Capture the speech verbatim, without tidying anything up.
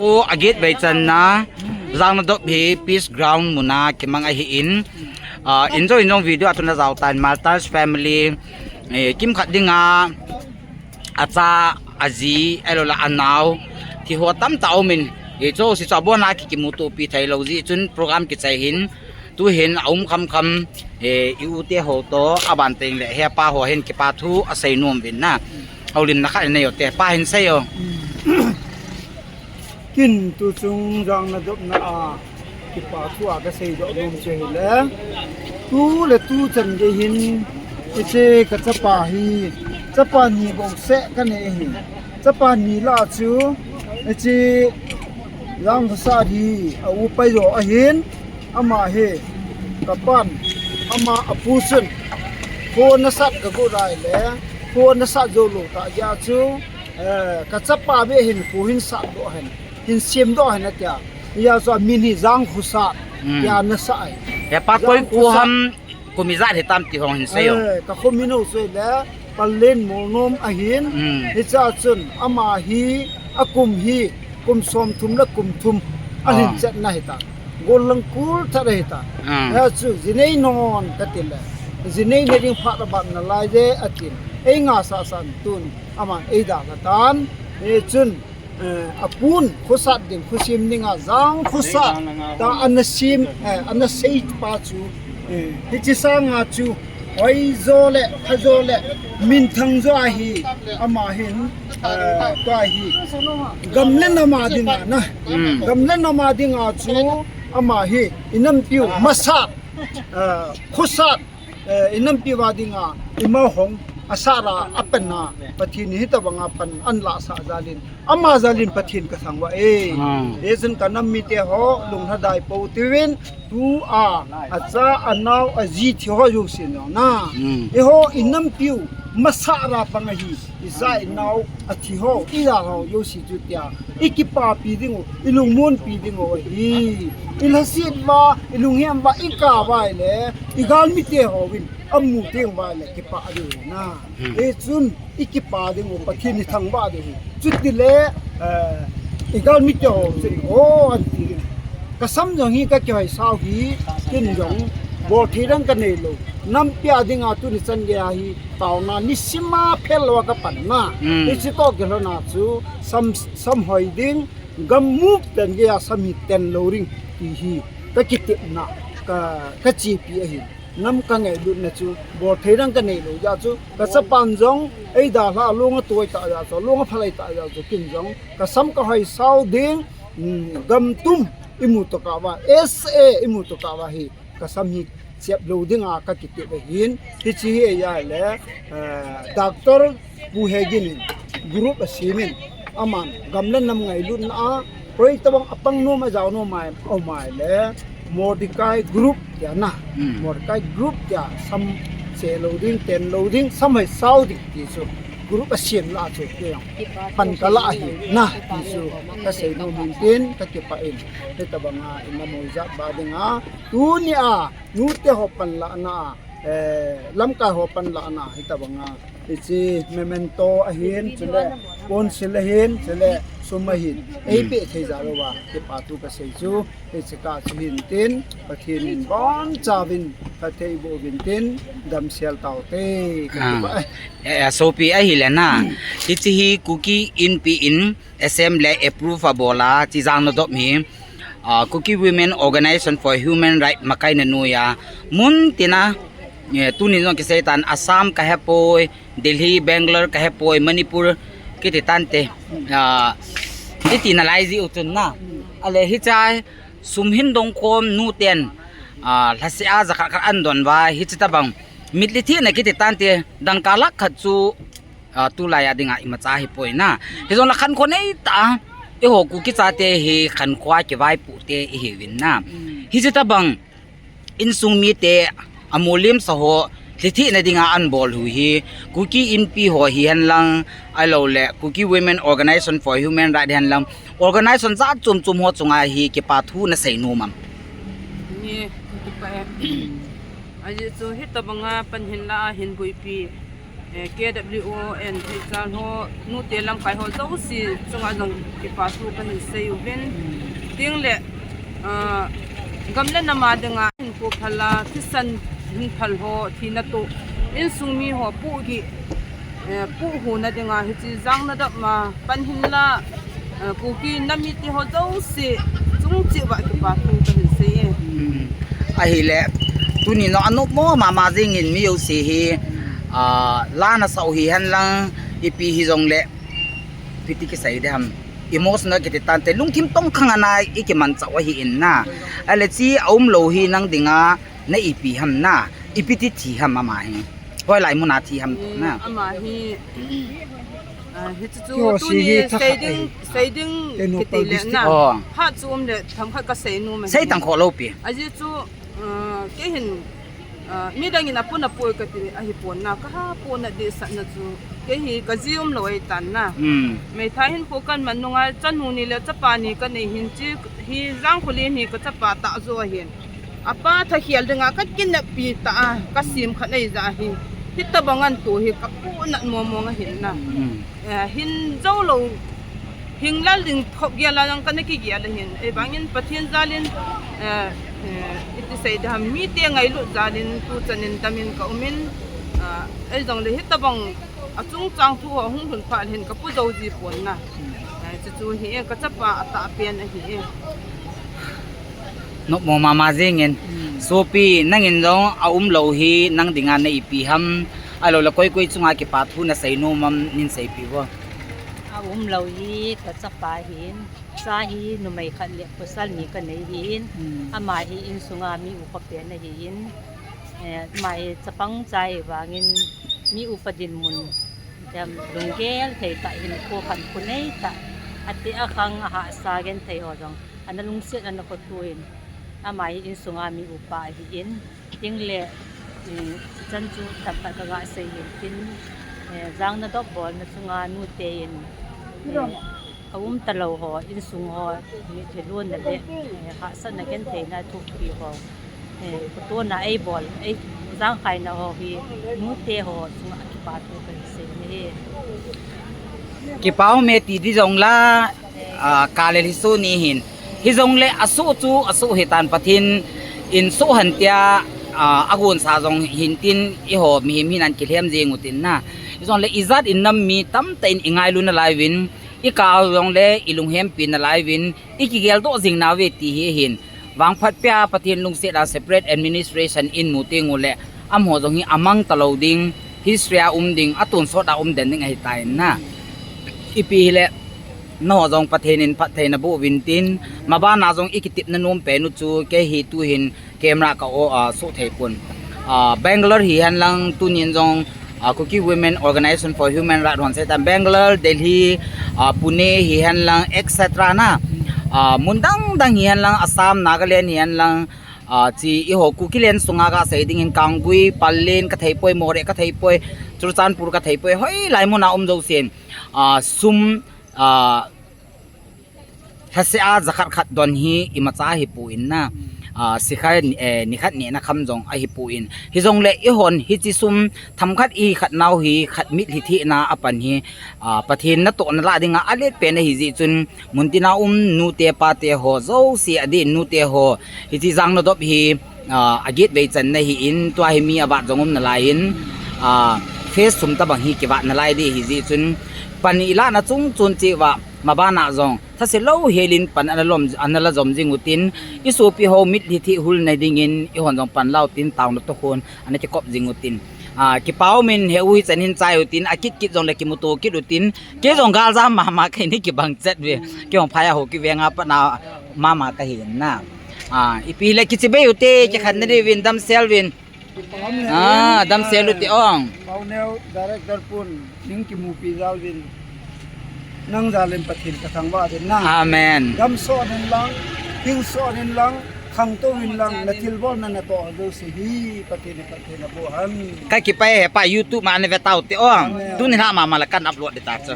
Pu agit bei channa, Jangnadop hi Peace Ground muna kimang ahin, ah, enjoy nong video atuna jao tan, Martyrs family, eh, kimkhat dinga, acha, aji, ahilouleh anao, thi ho tamtah umin, eh, chu si chu abona ki kimutopi thei lou jeh chun program kichai hin, tuhin aum khamkham, eh, i u te ho toh, aban teng le, hepa ho hin kipa thu asei nom uvin na. Houlimna khat nei u te, pa hin sei u. Kin tuchung Jangnadop na a, kipa thu a kasei doh nom chu hile. Tu le tu chan gei hin, hiche ka chapa hi, chapa ni bou seh kanei hi. Chapa ni lah chu, hiche Jangkhosat hi, a upa jo ahin, ama hi, kapan, ama apu chun, kho nasat kagot lai le, kho nasat jou lou tah jeh chu, eh, ka chapa beh hin kho hin sat doh hen, hin sem doh hen atia. Hijeh chun amin hi Jangkhosat, Hmm. tia nasah ahi. Hepa koi Jangkhosat. Kho ham, kum ijat hitam ti hung hin sei u. Eh, ka kho min u chu hile, Palen Molnom ahin, Hmm. hichea chun ama hi, akum hi, kum somthum le kum thum, alhin Ah. chetna hita. Gollang kul tah ahita. Ah. Hijeh chun, jinei non kati le. Jinei na ding phat aban nalai je atin. Ei ngah sah sah in tun, aman ei dalha tan. Hichun, eh, apun, khosat ding, khosem dinga, Jangkhosat, tia ana sem, eh, ana sei pa chu, eh, hiche sanga chu, hoijo le, phajo le, minthang jo ahi, ama hin, eh, tua hi, gam le nam a dinga na, Hmm. gam le nam a dinga chu, ama hi, i nampiu, masat, eh, khosat, eh, i nampiu a dinga, ima hung, asat a, apan a, Pathen in hitabanga pan, ahin lahsah jal in, ama jal in Pathen kathangvah e. Hmm. Hijeh chun ka nam mite ho, lunglhadai pou tivin, tua, acha, anao, aji thi ho jouse jong na. Hmm. Eiho, i nampiu, masat a pang ahi, i ja i nao, athi ho, i ja ho, jouse chu tia. I kipapi ding u, i lungmonpi ding u ahi. I lhaset uva, i lunghem uva, i kap uva le, i galmite hon, amu teng uva le, kipah ding u na. Hmm. Hichun, i kipa ding u, Pathen i thangvah ding u. Chuti le, eh, i galmite ho chun, o, ahin ti ding. Ka sam jong hi ka kihoisau hi, kin jong, bolthei dang kanei lou. Nampi a dinga tuni chan gei a hi, taona nisim a phel lou a ka pan na. Hmm. Hiche toh kilhon a chu, sam, sam hoi ding, gam mup ten gei a sam hi ten lou ding, ti hi, ka kitepna, ka, ka chepi ahi. Nam ka ngailutna chu, bolthei dang kanei lou jeh chu, ka chapan jong, ei dalha a long atoi tah jeh chu, long aphalai tah jeh chu, kin jong, ka sam ka hoisau ding, mm, gam tum i mu tokah uva, S A i mu tokah uva hi, ka sam hi chep lou dinga ka kitep ahin, hiche hi ahile, eh, Doctor Pu Hegin in group asem in, aman gam le nam ngailutna a, hoitabang apang nom a jao nom a, aum a ahile, Mordecai group tia na, Hmm. Mordecai group tia sam che lou ding, ten lou ding, sam hoisau ding ti chu, group asem lah chu, tia pan ka lah ahi na, ti chu, ka sei nom in tin, ka kipah in, hitabanga, i nam ho ijat ba dinga, tuni a, nute ho panlahna, eh, lamkai ho panlahna, hitabanga, hiche memento ahin, chule, ponsil ahin, chule, sum ahin, ei Hmm. pe thei jal uva, kipa thu ka sei chu, hiche kah chu hin tin, Pathen in boncha uvin, phatthei boh uvin tin, damsel taute, ka Ah. kipah e. Eh, eh, sopi ahile na, Hmm. hiche hi Kuki Inpi in, assembly approve abol a, hiche Jangnadop hi, ah, Kuki Women Organization for Human Rights makaina noiya, mun tina, eh, tuni jong kisei tan Assam kahepoi, Delhi, Bangalore kahepoi, Manipur kiti tante, ah, iti nalai ji u chun na. Ale hiche a sum hin dong khom nuten, ah, lhaseh a jakhat khat ahin don uva, hiche tabang. Mitlhi thina kiti tante, dangka lakh khat chu, ah, tulai a dinga imacha ahipoi na. Hijongle khankho nei tah a, eiho Kuki chate hi khankho a kivaipoh te ihiuvin na. Mm. Hiche tabang, insung mite, amoh limsa ho, lhithina dinga ahin bol u hi, Kuki Inpi ho hihen lang, ahilouleh, Kuki Women Organization for Human Rights hihen lang, organization jat chom chom ho chunga hi kipa thu nasei nom am? Ni, kipa e. Ajeh chu hitabanga pan hin la a hin boipi. Eh, K W O and H R ho, nute lamkai ho jouse chunga jong kipa thu kahin sei uvin. Tin le, ah, gam le nam a dinga hinkho phal a, thisan hin phal ho, thina toh, insung mi ho pohgih, eh, pohhuhna dinga hiche Jangna Dop ma pan hin la, eh, Kuki nam mite ho jouse chung cheh uva kipa thu kahin sei e. Hmm. Ahile, tuni jong anop mo mama jingin mi jouse hi, ah, la nasah u hihen lang, ipi hijongle, ipi ti kisei ding ham. Emotional kiti tante, lungthim tongkhang a na ikimanchah u ahi in na. Ahile hiche aumlou hi nang dinga na ipi ham na. Ipi ti thi ham ama hi. Hoilai mun a thi ham toh na. Eh, ama hi, ah, hichu chu tuni hi thakhat sei ding, ahi. Sei ding kiti le na. Oh. Phat chu um le themkhat kasei nom e. Sei tang kho lou pi. Ajeh chu, ah, kei hin, ah, midang in apon apoi kati ahi pon na, kaha pon a dehset na chu. Kei hi kaji umlou ahi tan na. Hmm. Meithai hinkho kaman nunga chanu ni le chapa ni kanei hin, hiche hi Jangkholen hi kachapa tah jo ahin. Apa thakhel dinga kakineppi tah a, kasem khat ahi jeh hin. Hitabang a tou hi kapohnat mong mong ahin na. Hmm. Eh, hin jou lou, hinglal ding thop gel a jong kana kigel ahin. Ahivangin Pathen jal in, eh, eh, iti sei ding ham, mite ngailut jal in tuchan in dam in kaum in, ah, ahijongle hitabang achungchang thu ho hung lhun phat le hin kapo jou ji pon na. Eh, chuchu hi e, kachapa atah pen ahi e. Nopmo mama jingin. Hmm. Sopi, nangin jong aumlou hi nang dinga na ipi ham, ahilou le koi koi chunga kipa thu nasei nom am, nin seipeh vo. Aumlou hi kachapa ahin, cha hi numei khat le pasal ni kanei ahin, hmm, ama hi insunga mi upa pen ahin, eh, ama hi chapang cha ahi vangin mi upa dinmun, dem lunggel thei tah, hinkho khankho nei tah, ati akhang ahahsa genthei ho jong ana lungset ana khoto in, ama hi insunga mi upa ahin, tin le, eh, chan chu tamtah kaga sei hin tin, eh, Jangna Dop bolna chunga nute in, eh, aum talou ho, insung ho, mitlhi lonna le, eh, hahsatna gentheina thohpi ho, eh, khotona eibol, ei jangkhaina ho hi nute ho chunga kipa thu kahin sei ahi. Kipa um e ti ding jong la, ah, kale hi soh ni hin. Hijongle asoh chu asoh ahitan, Pathen in soh hen tia, ah, agonsa jong hin tin, eiho mihem hinan kilhem jeng utin na. Hijongle ijat in nam mi tamtah in ingailu nalai uvin, ikah u jongle ilunghempi nalai uvin, ikigeldoh jing nauve ti hi ahin. Vangphat pia Pathen lungset a separate administration in mu teng ule, amaho jong hi amang talou ding, history a um ding, atonsot a um den ding ahitan na. Ipi hile, nangho jong Pathen in phatthei naboh uvin tin, maban a jong ikitepna nom pen u chu, kei hi tuhin camera ka o, ah, soh thei pon. Ah, Bangalore hihen lang tunin jong, ah, Kuki Women Organization for Human Rights hon seitan Bangalore, Delhi, ah, Pune hihen lang, et cetera na. Ah, mun dang dang hihen lang, Assam, Nagaland hihen lang, ah, hiche eiho Kukiland sunga kasei dingin Kanggui, Pallel kathei poi, Moreh kathei poi, Churachandpur kathei poi, hoilai mun a um jousen, ah, sum, ah, lhaseh a jakhat khat don hi imacha ahipon na, ah, sikha, eh, nikhat nehna kham jong ahipon. Hijongle eihon hiche sum themkhat ikhat nau hi khat mitlhi thina a pan hi, ah, Pathen natoh nalah dinga alet pen ahi jeh chun, muntina um nute pate ho jouse adin nute ho, hiche Jangna Dop hi, ah, a gateway channa ahin, tua hi mi avat jong um nalai in, ah, phase thum tabang hi kivat nalai ding ahi jeh chun, pan ilahna chung chun cheh uva, maban a jong thase louhel in pan ana lom, ana la jom jing utin, isopi ho mitlhi thih hulna dingin eihon jong pan la utin, taona toh khun ana kikop jing utin. Ah, kipa um in, he u hichan hin chai utin, akit kit jongle kimuto kit utin, kei jong galjam mama kahin kibang chet uve, kei jong phai a Hokiven a pat na mama kahin na. Ah, ipi hile kichibai ute, kikhenna diuvin, damsel uvin. Ah, damsel ute ong. Pauneo, director pun, ning kimupi jal uvin. Nang jal in Pathen kathangvah uvin na. Amen. Damsot in lang, hingso in lang, khangtou in lang, nathilbolna natoh jouse hi Pathen in phatthei naboh hen. Kakipah e hepa, YouTube ma ana ve taute ong. Amen. Tuni lha mama la kan upload ding ta chu.